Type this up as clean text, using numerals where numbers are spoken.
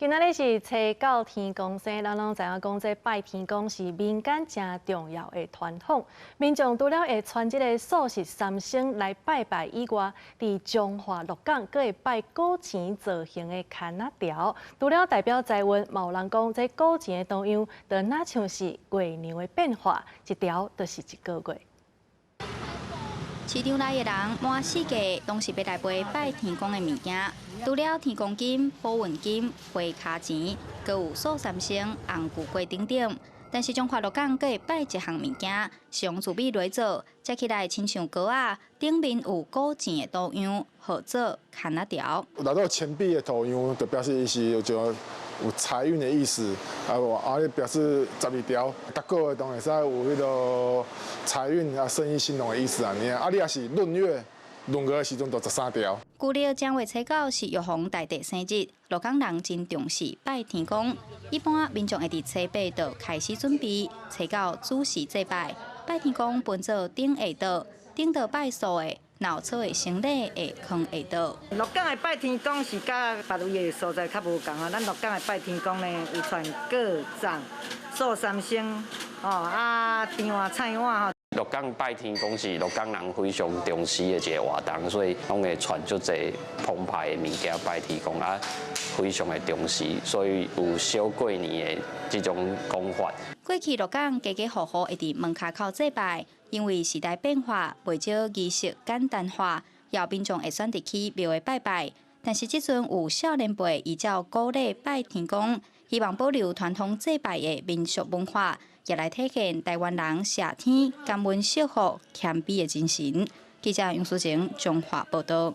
今仔日是初九天公生，咱攏知影講，這拜天公是民間誠重要的傳統。民眾除了會穿這个素食三牲來拜拜以外，佇彰化鹿港閣會拜古錢造型的牽仔條。除了代表財運，嘛有人講這古錢的圖樣，就若像是月娘的變化，一條就是一個月。市場內的人滿四界，攏是欲來買拜天公的物件。除了天公金、保運金、花跤錢，閣有素三牲、紅龜粿等等。但是彰化鹿港閣會拜一項物件，是用糯米來做，食起來親像糕仔，頂面有古錢的圖樣，號做牽仔條。內底錢幣的圖樣，就表示伊是有種有財運的意思，啊無啊，表示12條，逐個月當會使有彼个財運啊，生意興隆的意思啊。啊，你若是閏月，閏月的時陣就13條。舊曆正月初九是玉皇大帝生日，鹿港人真重視拜天公。一般民眾會佇初八就開始準備，初九準時祭拜。拜天公分做頂下桌，頂桌拜素的，若有草的牲禮會囥下桌。鹿港的拜天公是佮別位的所在較無仝啊，咱鹿港的拜天公呢，有傳果粽、素三牲，哦啊，甜碗菜碗吼。鹿港拜天公是鹿港人非常重視的一个活動，所以攏會傳足濟澎湃的物件拜天公啊，非常的重視，所以有小過年的這種講法。過去鹿港家家戶戶會佇門跤口祭拜，因為時代變化，袂少儀式簡單化，有民眾會選擇去廟會拜拜。但是這陣有少年輩依照古禮拜天公，希望保留傳統祭拜的民俗文化，也來體現台灣人謝天、感恩惜福、謙卑的精神。記者楊淑晴，彰化報導。